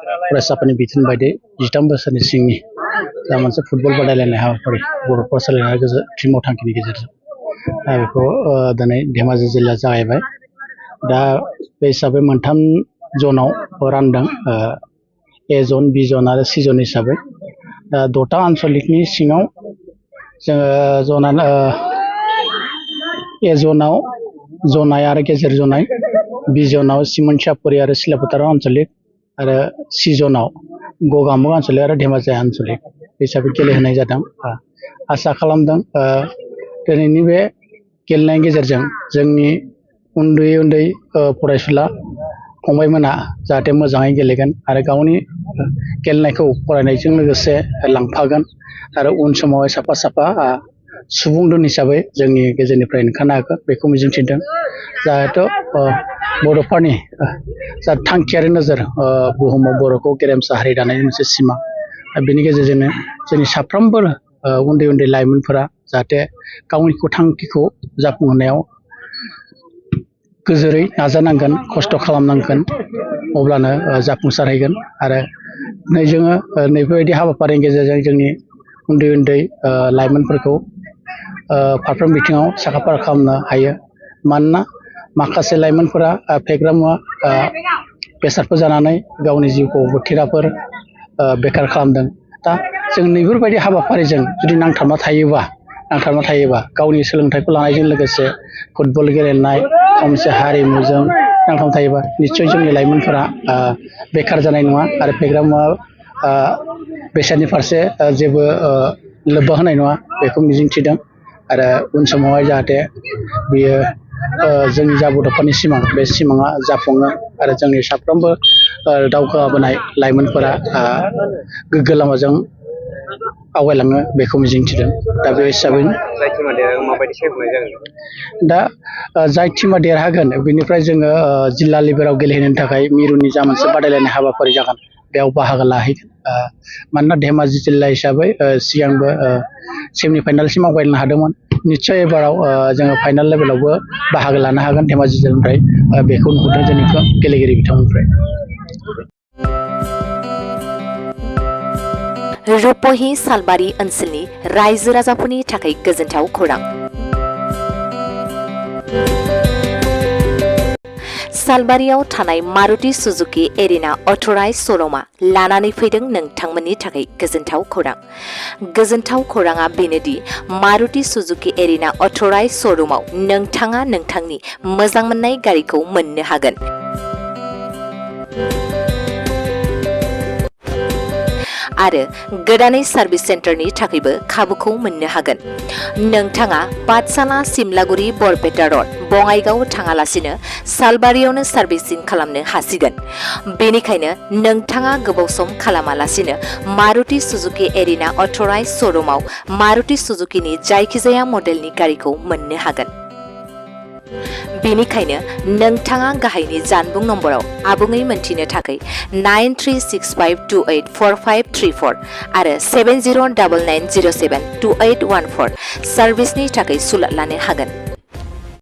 फरायसाफोरनि बिथोन बायदि 13 बोसोरनि सिंनि जा मोनसे फुटबल बादायलायनाय हाबाफारि बर'फर सोलायनाय टीमाव थांखिनि गेजेरजों बेखौ दिनै धेमाजि जिल्लाया जागायबाय। दा बे हिसाबै मोनथाम जनाव रानदों ए जन बि जन आरो सि जन हिसाबै। दा 6टा आन्सलिकनि सिङाव जोङो ए जनाव जनाय आरो गेजेर जनाय, बि जनाव सिमोनसापुरि आरो सिलाफोथार आन्सलिक आरो सि जनाव गगामुग आन्सलिक आरो धेमाजि आन्सलिक हिसाबै गेलेहोनाय जादों। आसा खालामदों दिनैनि बे गेलेनायनि गेजेरजों जोंनि उन्दै उन्दै फरायसुला फंबायमोना जाहाथे मोजाङै गेलेगोन आरो गावनि गेलेनायखौ फरायनायजों लोगोसे लांफागोन आरो उन समावहाय साफा साफा सुबुं दोन हिसाबै जोंनि गेजेरनिफ्राय ओंखारनो हागोन बेखौ मिजिंथिदों। जाहाथे बर'फोरनि जा थांखियारि नोजोर बुहुमाव बर'खौ गेरेमसा हारि दानायनि मोनसे सिमां, बेनि गेजेरजोंनो जोंनि साफ्रोमबो उन्दै उन्दै लाइमोनफोरा जाहाथे गावनि थांखिखौ जाफुंहोनायाव गोजोरै नाजानांगोन, खस्थ' खालामनांगोन, अब्लानो जाफुंसारहैगोन। आरो जोङो नैबेबायदि हाबाफारिनि गेजेरजों जोंनि उन्दै उन्दै लाइमोनफोरखौ फारफ्रोम बिथिङाव साखाफारा खालामनो हायो। मानोना माखासे लाइमोनफोरा फेग्रा मुवा बेसादफोर जानानै गावनि जिउखौ बोथिराफोर बेखार खालामदों। दा जों नैफोरबायदि हाबाफारिजों जुदि नांथाबना थायोबा गावनि सोलोंथाइखौ लानायजों लोगोसे फुटबल गेलेनाय मोनसे हारिमुजों नांथाबना थायोबा निस्सय जोंनि लाइमोनफोरा बेखार जानाय नङा आरो फेग्रा मुवा बेसादनि फारसे जेबो लोब्बा होनाय नङा बेखौ मिजिंथिदों। आरो उन समावहाय जाहाथे बियो जोंनि जा बड'फोरनि सिमां बे सिमाङा जाफुङो आरो जोंनि साफ्रोमबो दावगाबोनाय लाइमोनफोरा गोग्गो लामाजों आवगायलाङो बेखौ मिजिंथिदों। दा बे हिसाबैनो दा जाय टीमा देरहागोन बेनिफ्राय जोङो जिल्ला लेभेलाव गेलेहैनो थाखाय मिरुनि जा मोनसे बादायलायनाय हाबाफारि जागोन बेयाव बाहागो लाहैगोन। मानोना धेमाजि जिल्ला हिसाबै सिगांबो सेमि फाइनालसिम आवगायनो हादोंमोन। निस्सय एबाराव जोङो फाइनाल लेभेलावबो बाहागो लानो हागोन धेमाजि जिल्लानिफ्राय बेखौ नुहुरदों जोंनि गेलेगिरि बिथांमोननिफ्राय। रुपहि सालबारि ओनसोलनि रायजो राजाफोरनि थाखाय गोजोनथाव खौरां। सालबारियाव थानाय मारुति सुजुकी एरिना अथराइज श'रुमा लानानै फैदों नोंथांमोननि थाखाय गोजोनथाव खौरां। गोजोनथाव खौराङा बेनोदि मारुति सुजुकी एरिना अथराइज श'रुमाव नोंथाङा नोंथांनि मोजां मोननाय गारिखौ मोननो हागोन। आरो गोदानै सार्भिस सेन्टारनि थाखायबो खाबुखौ मोननो हागोन। नोंथाङा पाठशाला सिमलागुरि बरपेटा रड बङाइगाव थाङालासिनो सालबारियावनो सार्भिसिं खालामनो हासिगोन। बेनिखायनो नोंथाङा गोबाव सम खालामालासिनो मारुति सुजुकी एरिना अथराइज श'रुमाव मारुति सुजुकीनि जायखिजाया मडेलनि गारिखौ मोननो हागोन। बेनिखायनो नोंथाङा गाहायनि जानबुं नम्बराव आबुङै मोनथिनो थाखाय 9365284534 आरो 7099072814 सार्भिसनि थाखाय सुलाद लानो हागोन।